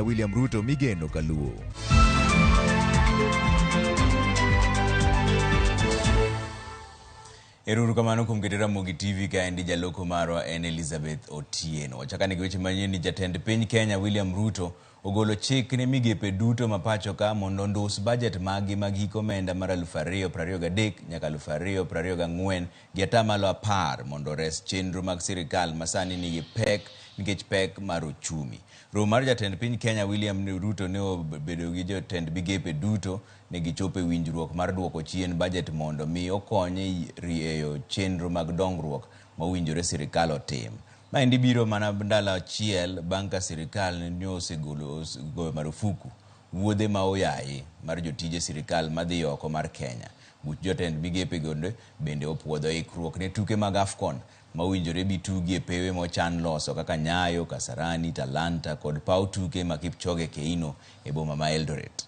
William Ruto migeno kaluo. Ero kamano kuom keto Ramogi TV kaendi jaloko marwa en Elizabeth Otieno. Wachakane gi weche manyien ni jatend piny Kenya William Ruto ogolo chik ne migepe duto ma pacho ka mondo ondus bajet maggi mag hik omenda mar 2023 nyaka 2024 gi atamalo 10 mondo ores chenro mag sirikal ma sani nigi pek nikech pek mar ochumi. Romo mar jatend piny Kenya William Ruto ne obedo gi jotend migepe duto ne gichopo e winjruok mar duoko chien bajet mondo mi okony e rieyo chenro mag dongruok ma owinjore sirikal otim. Maendi biro mana ndalo achiel bang' ka sirikal ne osegolo goyo marufuku wuodhe ma oyayi mar jotije sirikal madhi oko mar Kenya. Buch jotend migepe go bende opuodho ikruok ne tuke mag AFCON ma owinjore bi tugi e pewe mochan loso kaka Nyayo, Kasarani, Talanta kod paw tuke ma Kipchoge Keino e boma ma Eldoret.